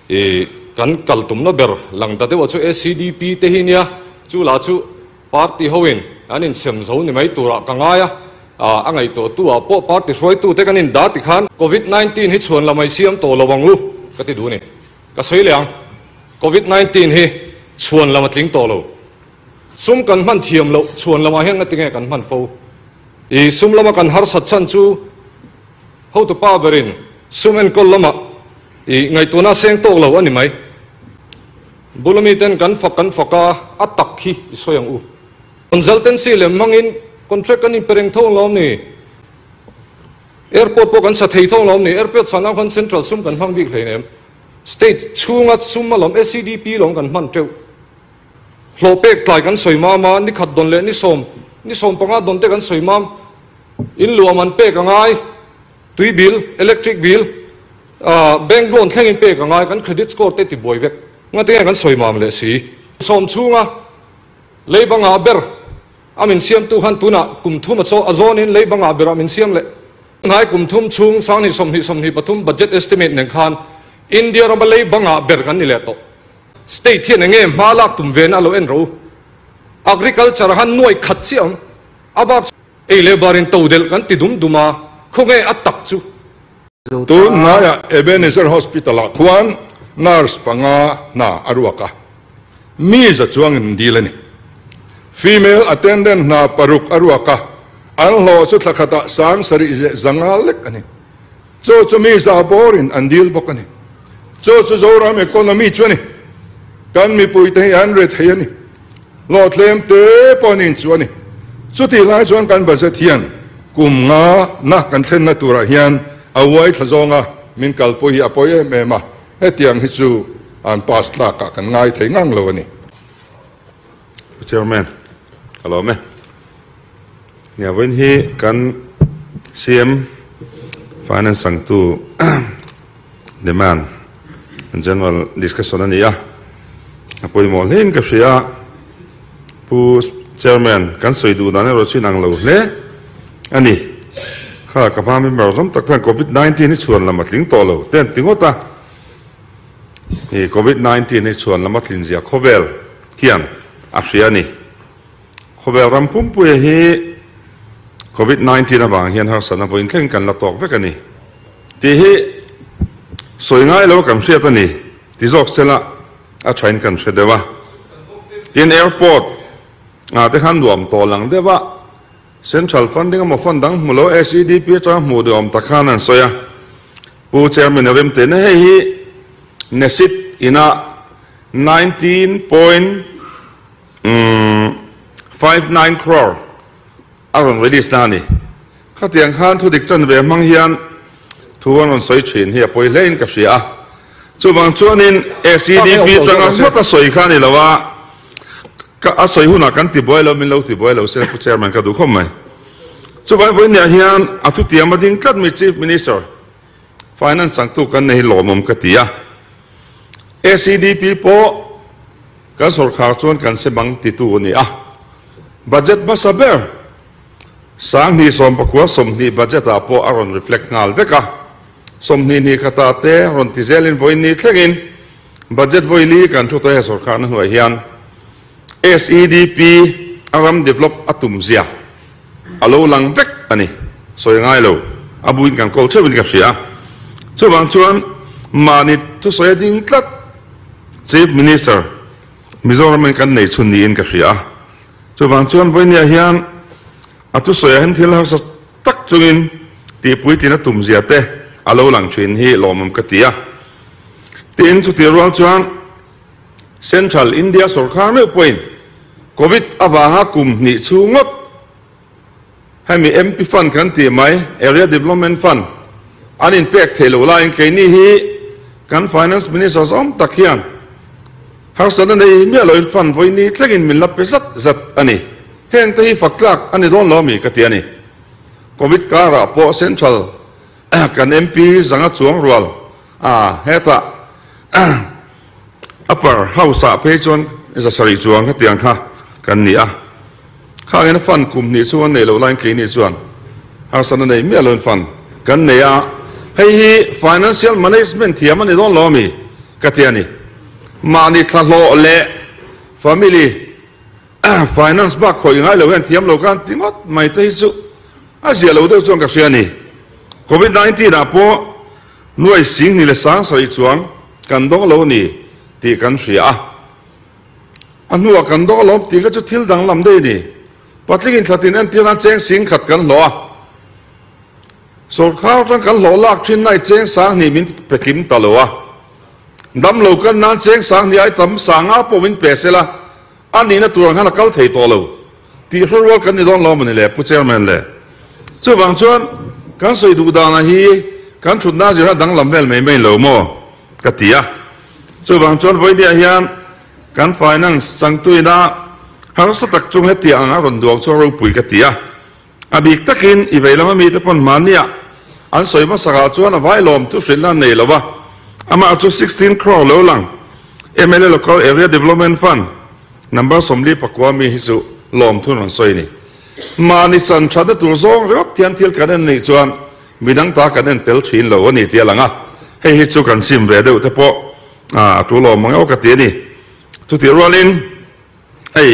I kan kal tumna ber lang ta deuh a chu SEDP te hi nia, chu lah chu party hoin an insem zo ni mai turah ka ngai a, a ngaihtuahtu ah pawh party hruaitu te kan indah tikhan Covid 19 hi chhuan la mai siam tawh lo ang u ka ti duh a ni. Ka sawi leh ang, Covid 19 hi chhuan lam a tling tawh lo. Sum kan hman thiam loh chhuan lamah hian ngatinge kan hman fo? I sum lama kan harsat chhan chu hotu pa berin sum enkawl lamah i ngaihtuahna seng tawk lo a ni mai. Bula miten kan fak kan fak a, a tak hi i sawi ang u. Consultancy lem hmangin contract kan inpe reng tho ang lo ni? Airport pawh kan sa thei tho ang lo ni? Airport sanah khan central sum kan hmang bik hleinem. State chhunga sum alawm SEDP lawm kan hman teuh. Hlawh pek tlai kan sawi mam a, ni khat dawn leh ni sawm, ni sawm panga dawn te kan sawi mam. In luah man pek a ngai, tui bill, electric bill, bank loan thlengin pek a ngai, kan credit score te ti buai vek. Ngatinge kan sawi mam leh si. Sawm chhunga leiba ngah ber a min siamtu khan tunah kum thum a chaw a zawnin leiba ngah berah min siam leh. Hnai kum thum chhung sanghnih sawmhnih sawmhnih pathum budget estimate nen khan India rama leiba ngah ber kan ni leh tawh. State hian enge hma lak tum ve na lo en ro. Agriculture han nuai khat chiah ang. A bak chu ei leh barin to delh kan ti dum dum a, khawnge a tak chu. Tun hnaiah Ebenezer Hospital ah khuan nurse panga hna a ruak a, mi za chuangin an dil a ni. Female attendant hna paruk a ruak a, an hlawh chu thla khatah sang sarih leh zanga lek a ni. Chu chu mi za bawrin an dil bawk a ni. Chu chu Zoram economy chu a ni. Kan mipuite hi an re thei a ni. Hlawhtlem te pawh an inchuh a ni. Chutih lai chuan kan budget hian kum nga na kan thlenna turah hian a uai thla zawnga min kalpui hi a pawi em em a, hetiang hi chu an pass tlakah kan ngai thei ngang lo a ni. Pu Chairman, ka lawm e. Nia vawiin hi kan CM Finance sangtu demand general discussion a ni a, a pawimawh hlein ka hria. Pu Chairman, kan sawi duh dan erawh chu inang lo hle a ni. Kha ka hma member zawm tak chuan Covid 19 hi chhuan lam a tling tawh lo te an ti ngawt a. Hi Covid 19 hi chhuan lam a tlin zia khawvel hian a hria a ni. Khawvel ram pumpuia hi Covid 19 avang hian harsatna vawiin thleng kan la tawk vek a ni tih hi sawi ngai lo kan hriat a ni ti zawk sela a thain kan hre deuh a. Tin airport ah te khan nuam tawh lang deuh a, Central funding emaw fund dang hmu lo SEDP atanga hmuh duh awm tak khan an sawi a. Pu Chairman a rem teh na hei hi Nesit ina 19 point 59 crore a rawn release na a ni. Khatiang khan thudik chan ve hmang hian thu an rawn sawi thin hi a pawi hle in ka hria a. Chuvang chuanin SEDP tanga ngawt a sawi kha a ni lo a, ka a sawi hunah kan ti buai lo min lo ti buai lo se Pu Chairman ka duh khawp mai. Chuvang vawiin hian a thutiam a ding tlat mi Chief Minister Finance changtu kan nei hi lawmawm ka ti a. SEDP pawh kan sawrkhar chuan kan se bang titu a ni a. Budget hmasa ber sanghnih sawmpakua sawmhnih budget ah pawh a rawn reflect nghal vek a. Sawmhnih hnih khatah te rawn ti zelin vawiin thlengin budget vawili kan thu tawh he sawrkharna hnuai hian SEDP a ram develop a tum zia a lo lang vek a ni. Sawi ngai lo, a buin kan kawl theuhin ka hria. Chuvang chuan mahni thusawi a ding tlat Chief Minister Mizoram in kan nei chhun niin ka hria a. Chuvang chuan vawinia hian a thusawi ah hian thil harsa tak chungin tihpui tina tum zia te a lo lang thin hi lawmawm ka ti a. Tin, chutih rual chuan Central India sawrkar meuh pawhin Covid avanga kum hnih chhung ngawt hemi MP Fund kan tih mai, Area Development Fund, an inpek theih loh laiin keini hi kan Finance Minister zawm tak hian harsatna nei miah loin fund vawini thlengin min la pe zat zat a ni. Heng te hi fak tlak a ni dawn lo ami ka ti a ni. Covid karah pawh Central kan MP zanga chuang rual a hetah Upper House ah phei chuan za sarih chuang hetiang kha kan ni a. Khangin a fund kum hnih chhung an neih loh laiin keini chuan harsatna nei miah loin fund kan nei a. Hei hi financial management thiam a ni dawn lo ami? ka ti a ni. Mahni thlahlawh leh family finance bak khawih ngai lo hian thiam lo khan ti ngawt mai te hi chu a zia lo deuh chuan ka hria a ni. Covid 19 ah pawh nuai sing ni leh sang sarih chuang kan dawng lo a ni tih kan hria a. A hnuah kan dawng alawm tih kha chu thil danglam daih a ni. Patling in thlatin entir nan cheng sing khat kan hlawh a. Sawrkhar atang kan hlawh lak thin nai cheng sang hnih min pe kim ta lo a. Dam lo kan nan cheng sang hnih ai tam sanga pawh min pe sela a nihna tur ang khan a kal thei tawh lo tih hre rual kan ni dawn lo a mawni le Pu Chairman le. Chuvang chuan kan sawi duh dana hi kan thutna zir a danglam vel mai mai lo maw ka ti a. Chuvang chuan vawinia hian kan finance changtuina harsa tak chung hetiang anga rawn duang chu a ropui ka ti a. A bik takin i vei lama mite pawn hmania an sawi hmasakah chuan a vai lawm chu hrilhna an nei lo va, amah chu 16 crore lo lang mla Local Area Development Fund number 44 mi hi chu lawm thun rawn sawi a ni. Mahni chan thatna tur zawng ringawt hian thil kan en nih chuan midang ta kan en tel thin lo a ni tih a lang a, hei hi chu kan sim ve deuh te pawh a tul awm ang emaw ka ti a ni. Chutih rualin hei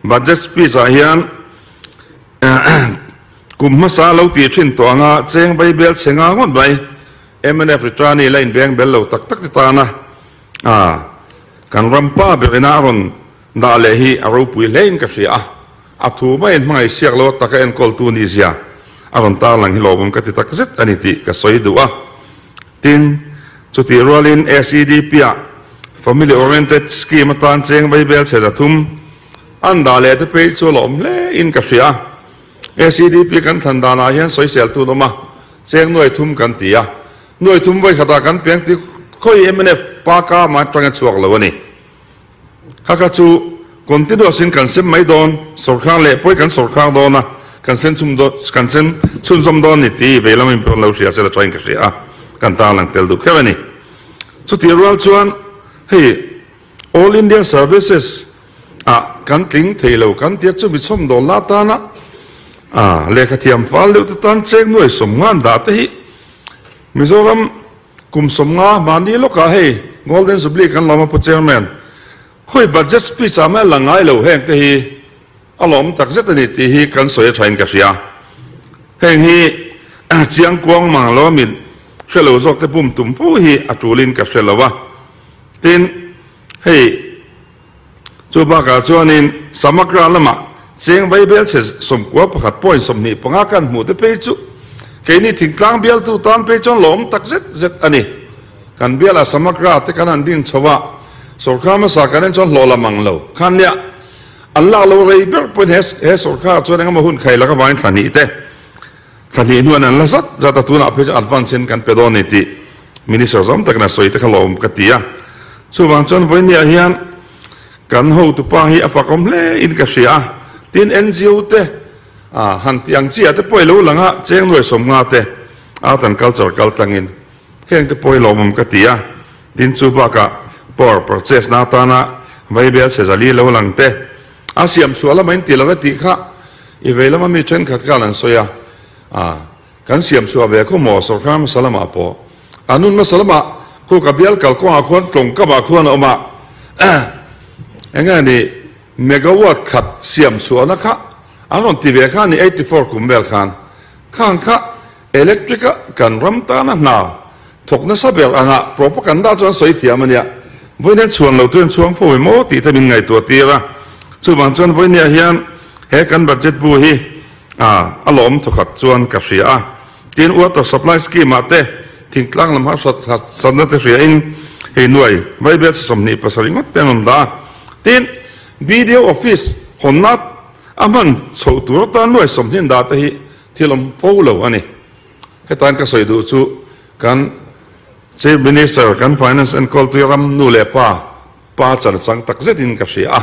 budget speech ah hian kum hmasa lo tih thin tawh anga cheng vai bel chhe nga ngawt mai mnf return-i la inbeng bel lo tak tak te tana kan ram pa ber ina a rawn dah leh hi a ropui hle in ka hria a, a thu mai in hmangaih siak lo taka enkawltu nih zia a rawn tarlang hi lawmawm ka ti tak zet a ni tih ka sawi duh a. Tin, chutih rualin SEDP-ah Family Oriented Scheme atan cheng vai bel chhe 300 an dah leh te phei chu a lawm hle in ka hria. SEDP kan thlan danah hian sawisel tun awm a, cheng nuai thum kan ti a, nuai thum vawi khatah kan piang ti khawi mnf pa ka mah atanga chhuak lo a ni. Kha kha chu continuous in kan sem mai dawn, sawrkhar leh pawi kan sawrkhar dawn a, kan sen chhum dawn, kan sen chhunzawm dawn ni tih vei lam in pawh lo hria sela chuan ka hria a, kan tarlang tel duh kher a ni. Chutih rual chuan hei All India Services ah kan tling thei lo kan tia chu mi chhawm dawn la tana a lehkha thiam fal deuh te tan cheng nuai sawm ngan dah te hi Mizoram Kum 50 mahni lawkah hei Golden Jubilee kan lawm a Pu Chairman, khawi budget speech ah mah la ngai lo heng te hi a lawm tak zet a ni tih hi kan sawi a thain ka hria. Heng hi chiang kuang mang lo a mit hre lo zawk te bum tum fo hi a tulin ka hre lo a. Tin, hei chu bakah chuanin Samagra lamah cheng vaibel chhe 91.25 kan hmuh te phei chu keini thingtlang bialtu tan phei chuan lawm tak zet zet a ni. Kan bialah Samagra te kan han din chho a, sawrkar hmasa kan en chuan hlawh lam ang lo khan nia an lak lo rei ber pawhin he he sawrkar chuan engemaw hun khai lak avangin thla hnih te thla hnih hnuan an la zat zat a, tunah phei chuan advance in kan pe dawn a ni tih Minister zawm takin a sawi te kha lawm ka ti a, chuvang chuan vawinia hian kan hotupa hi a fakawm hle in ka hria a, tin NGO te ah han tih ang chi ah te pawh i lo lang a, cheng nuai 50 te art and culture kal tlangin heng te pawh hi lawmawm ka ti a, tin chu bakah power purchase na atana vaibel chhe zali lo lang te a siam chhuah lama in ti lo e tih kha i vei lama mi thenkhat khan an sawi a, ah. Kan siam chhuah ve khaw maw sawrkar hmasa lamah pawh a nun hmasa lamah khu ka bial kal kawngah khuan tlawng kapah khuan a awm a, enge ni megawatt khat siam chhuahna kha an rawn ti ve kha a ni 84 kum vel khan khang kha electric a kan ram tana hna thawk nasa ber anga propaganda chuan sawi thiam a nia vawiin chhuan lo tuin chhuang fo emaw tih te min ngaihtuah tir a, chuvang chuan vawinia hian he kan budget bu hi A, a lawm thawkhat chuan ka hria a. Tin, water supply scheme ah te thingtlang lam harsat satna te hria in hei nuai vaibel chi 27 ngawt te an awm dah a. Tin, BDO office hawnna a hman chhoh tur atan nuai 20 dah te hi thil awm fo lo a ni. Hetain ka sawi duh chu kan Chief Minister, kan Finance enkawltu ram nu leh pa, pa chan chang tak zetin ka hria a.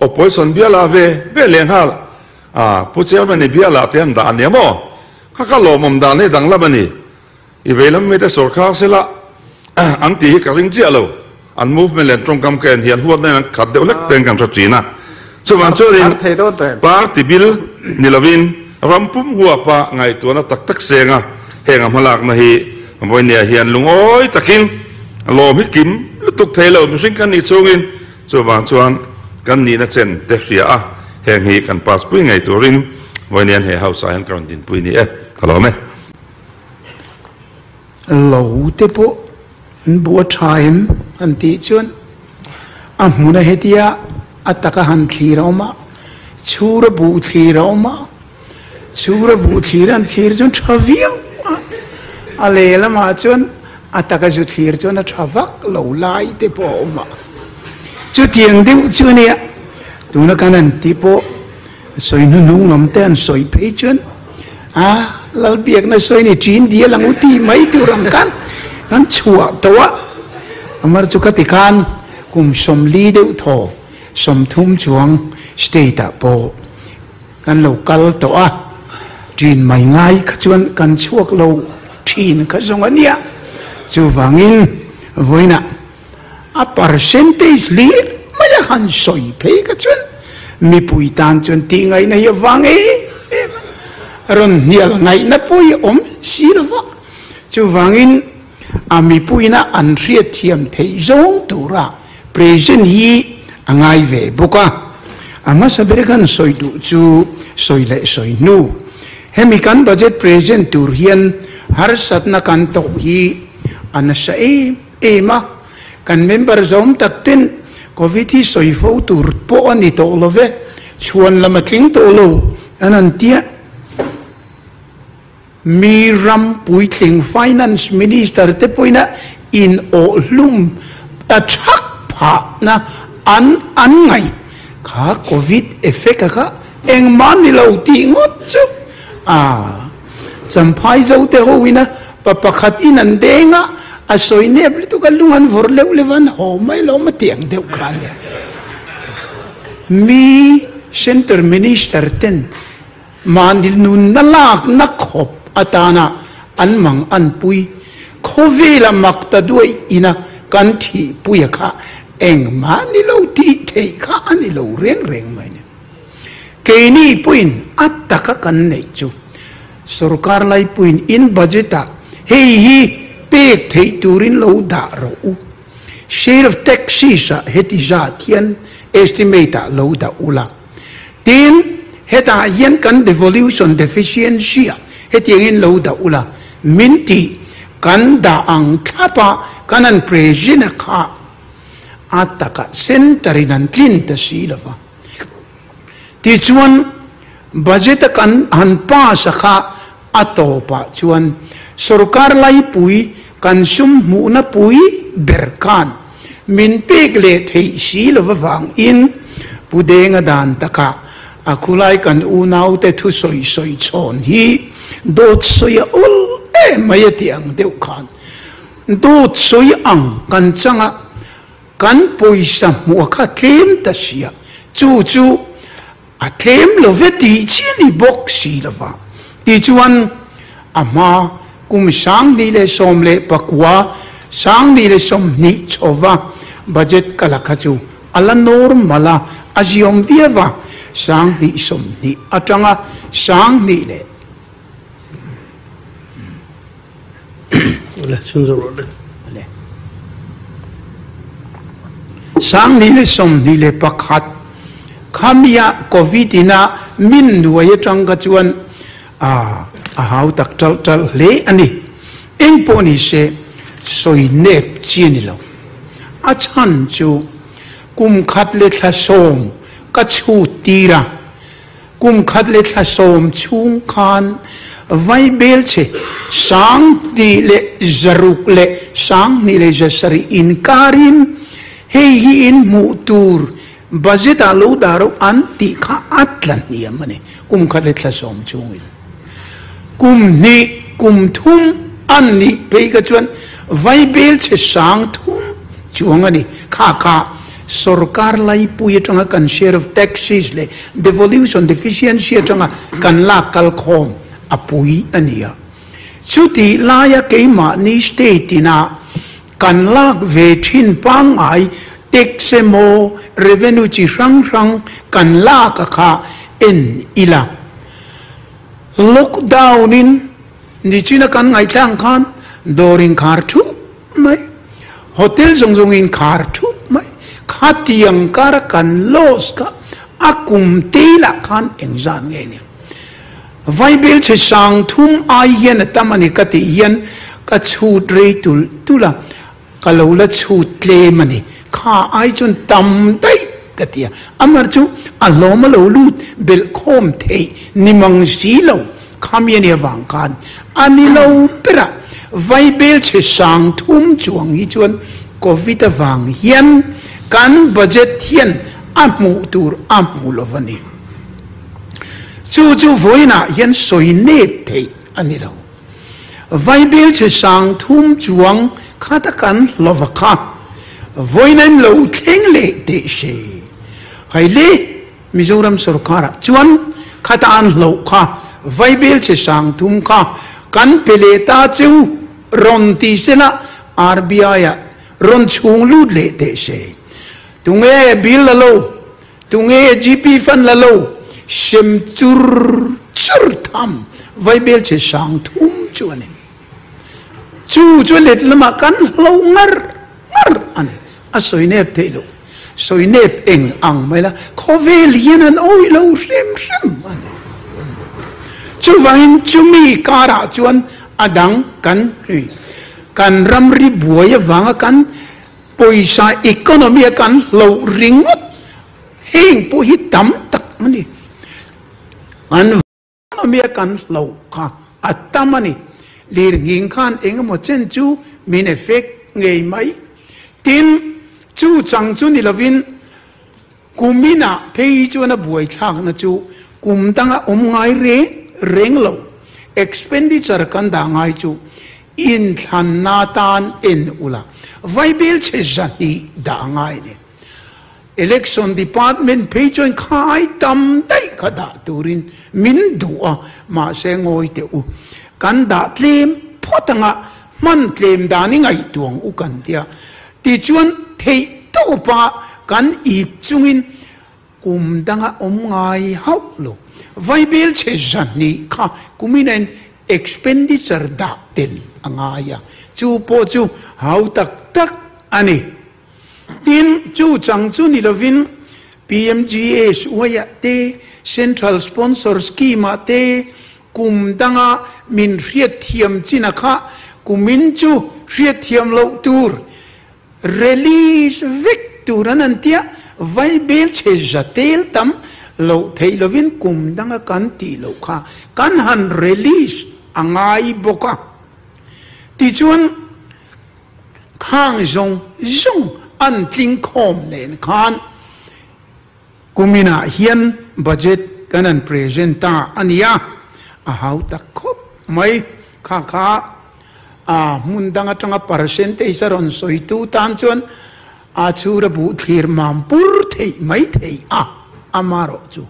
Opposition biala ve ve leh nghal. A, Pu Chairman i bialah te an dah a nia maw? Kha ka lawmawm dan hi danglam a ni. I vei lam mite sawrkhar sela an tih hi ka ring chiah lo. An movement leh an tawngkam ka en hian huatna in an khat deuh hlek ten kan hre thin a. Chuvang chuanin party bil ni lovin ram pum huapa ngaihtuahna tak tak senga heng a hmalakna hi vawinia hian lungawi takin Lawm hi kim lutuk thei lo mihring kan nih chungin chuvang chuan kan nihna chen te hria a, heng hi kan pass pui ngei turin vawiin he house ah hian ka rawn dinpui ni e, ka lawm e. Lo te pawh an bu a tha em an tih chuan a hmuna hetia a taka han thlir a awm a, chhura buh thlir a awm a, Chhura buh thlir an thlir chuan tha viau a, a lehlamah chuan a taka zu thlir chuan a tha vak lo lai te pawh a awm a. Chutiang deuh chu a nia, tuna kan han tih pawh sawi hnuhnung lam te han sawi phei chuan a Lalbiakna sawi ni ṭin dial ang u tih mai tur ang khan kan chhuah tawh a. Amar chu ka ti khan kum 40 deuh thaw 30 chuang state ah pawh Kan lo kal tawh a, ṭin mai ngai kha chuan kan chhuak lo ṭhin kha zawng a nia. Chuvangin vawiinah a percentage hlir mai a han sawi phei kha chuan mipui tan chuan tih ngaihna hi a vang em em a, rawn hnial ngaihna pawh hi a awm si lo va. Chuvangin a mipuiina an hriatthiam theih zawng tura Present hi a ngai ve bawk a, a hmasa ber kan sawi duh chu sawi leh sawi hnu. Hemi kan budget present tur hian harsatna kan tawh hi a nasa em em a, kan member zawm tak ten Covid hi sawi fo tur pawh a ni tawh lo ve, chhuan lam a tling tawh lo an han tia. Mi ram puitling Finance Minister te pawhin a in awh hlum ta thak phahna an an ngaih kha Covid effect a kha engmah ni lo tih ngawt chu a Champhai zo te ho in a pa pakhat in an deng a, a sawi nep lutuk a lung an vawrh leuh leuh a an haw mai lo maw tiang deuh kha a nia. Mi Centre Minister ten Mahni nunna lakna khawp atana an mang an pui. Khawvela mak ta duaih ina kan thihpuia kha engmah ni lo tih theih kha a ni lo reng reng mai ni. Keini puiin a taka kan neih chu sorkar laipuiin in budget ah hei hi pek theih turin lo dah rawh u. Share of taxes ah heti zat hian estimate ah lo dah ula. Tin, hetah hian kan devolution deficiency ah hetiangin lo dah ula, min tih kan dah ang thlap a, kan han present a kha a takah center in an tlin ta si lo va. Tichuan, budget a kan han pass a kha a tawpah chuan sorkar laipui kan sum hmuhna pui ber khan min pek leh theih si lo avangin Pu Denga dan takah a khulai kan unaute thu sawi sawi chhawn hi dawt sawi a awl em mai a tih ang deuh khan dawt sawi ang kan changa kan pawisa hmuh a kha tlem ta sia chu chu A tlem lo ve tih chi a ni bawk si lo va. Tichuan, a hma kum 2019, 2020 chhova budget ka la kha chu a la normal a, a ziawm viau a, 2020 atanga 20 leh. 2021 Khamia Covid ina min nuai atang kha chuan a a hau tak ṭalh ṭalh hle a ni. Eng pawh ni se sawi nep chi a ni lo. A chhan chu kum khat leh thla sawm ka chhut tir a. Kum khat leh thla sawm chhung khan Vaibelchhe 2600 leh 2700 inkarin hei hi in hmuh tur budget ah lo dah rawh an tih kha a tla hniam a ni. Kum khat leh thla sawm chhungin kum hnih kum thum an nih phei kha chuan Vaibelchhe 3000 chuang a ni. Kha kha Sorkar laipui atanga kan share of taxes leh devolution deficiency atanga kan lak kal khawm a pui a ni a. Chutih laia keimahni state ina kan lak ve thin pangngai tax emaw revenue chi hrang hrang kan lak a kha en ila. Lockdown in nichina kan ngaihtlang khan dawr inkhar thup mai. Hotel zawng zawng in khar thup mai. Khatiang kara kan loss kha a kum te lah khan engzat nge nia. Vaibel chhe sang thum ai hian a tam a ni ka tih hian ka chhut rei tulh tulh a, ka lo la chhut tlem a ni. Kha ai chuan tam daih ka ti a, amar chu a hlawm a lo lut belh khawm theih ni mang si lo khami a nih avang khan a ni lo ber a. Vaibel chhe sang thum chuang hi chuan Covid avang hian kan budget hian a hmuh tur a hmu lo va ni. Chu chu vawiinah hian sawi nep theih a ni lo. Vaibel chhe sang thum chuang khata kan hlawva kha vawiin an lo thleng leh teh se. Hai le, Mizoram sorkarah chuan khata an hlauh kha vaibel chhe sang thum kha kan pe leh ta che u rawn ti sela RBI-ah rawn chhung lut leh teh se. Tunge bill la lo? Tunge GP fan la lo sem chur chur tham vaibel che sang thum chu a ni. Chu chu let lamah kan hlo ngar ngar a ni. A sawi nep theih loh. Sawi nep eng ang mai la khawvel hian an awih lo hrim hrim a ni. Chuvangin chumi karah chuan a dang kan kan ramri buai avanga kan Pawisa economy a kan hloh ringawt heng pawh hi tam tak a ni. Kan economy a kan hloh kha a tam a ni. Lirnghing khan eng emaw chen chu min effect ngei mai. Tin, chu chang chu ni lovin kuminah phei chuan a buaithlakna chu kum danga awm ngai reng reng lo. Expenditure kan dah ngai chu Inthlanna tan en ula, vaibel chhe zahnih dah ngai ni. Election Department phei chuan khai tam daih kha dah turin min duh a, mahse ngawi teh u. Kan dah tlem phawt anga hman tlem dan i ngaihtuang u kan tia. Tichuan theih tawpa kan ip chungin Kum danga awm ngai hauh lo. Vaibel chhe zahnih kha kumin a in expenditure dah tel a ngai a, chu pawh chu hau tak tak a ni. Tin, chu chang chu ni lovin PMGS uaiah te, Central Sponsor Scheme ah te kum danga min hriatthiam chin a kha kumin chu hriatthiam loh tur Release vek tur an an tia, vaibel chhe za tel tam loh theih lovin kum danga kan tih loh kha kan han release a ngai bawk a. Tichuan khang zawng zawng an tling khawm nen khan kuminah hian budget kan han present ta a nia, a hau tak khawp mai kha kha. A hmun dang atanga percentage a rawn sawitu tan chuan a chhura buh thlir mam pur theih mai thei a, amarawh chu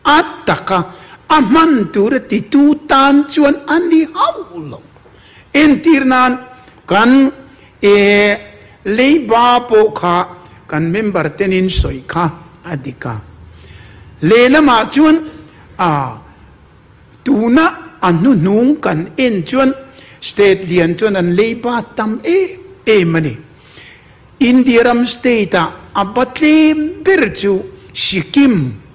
a taka a hman tura titu tan chuan a ni hauh lo. Entir nan kan e leiba pawh kha kan member tenin sawi kha a dik a, lehlamah chuan a. Tuna a hnuhnung kan en chuan state lian chuan an leiba tam em em a ni. India ram state ah a ba tlem ber chu Sikkim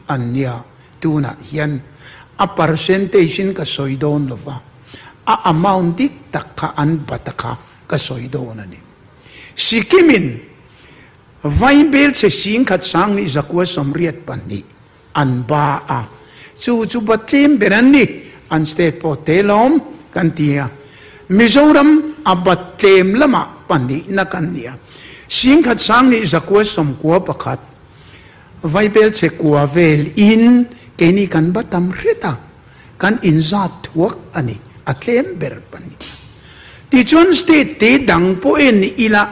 an nia. Tunah hian a percentage in ka sawi dawn lova, a amount dik tak kha an bat a kha ka sawi dawn a ni. Sikkim in Vaibel chhe singkhat sang nih zakua 82 An ba a, chu chu ba tlem ber an ni, an state pawh te lawm kan ti a. Mizoram a ba tlem lamah pahnihna kan ni a, singkhat sang nih zakua 91 vaibel chhe kua vel in keini kan ba tam hret a, kan inzat thuak a ni, a tlem ber pahnih. Tichuan state te dang pawh en ila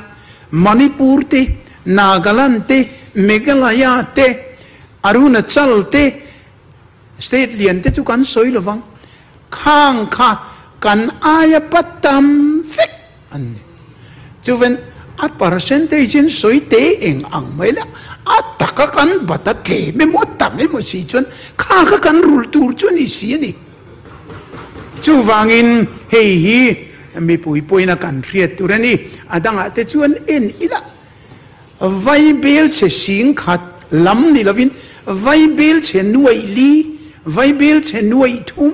Manipur te, Nagaland te, Meghalaya te, Arunachal te state lian te chu kan sawi lovang, khang kha kan aia pa tam vek an ni. Chuven a percentage in sawi te eng ang mai la, a taka kan bat a tlem emaw a tam emaw si chuan kha kha kan rul tur chu a ni si a ni. Chuvangin hei hi mipui pawhin a kan hriat tur a ni. A dangah te chuan en ila Vaibel chhe 10,000 lam ni lovin vaibel chhe nuaih li, vaibel chhe nuaih thum,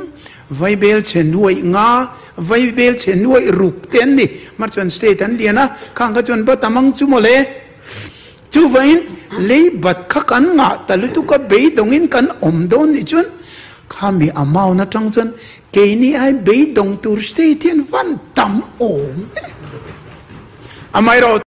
vaibel chhe nuaih nga, vaibel chhe nuaih ruk te an ni. Mar chuan state an lian a, khang kha chuan bat amang chu mawle. Chuvain lei bat kha kan ngah ta lutuk a, beidawngin kan awm dawn nih chuan khami amount atang chuan keini ai beidawng tur state hian van tam awm e. Amaherawhchu.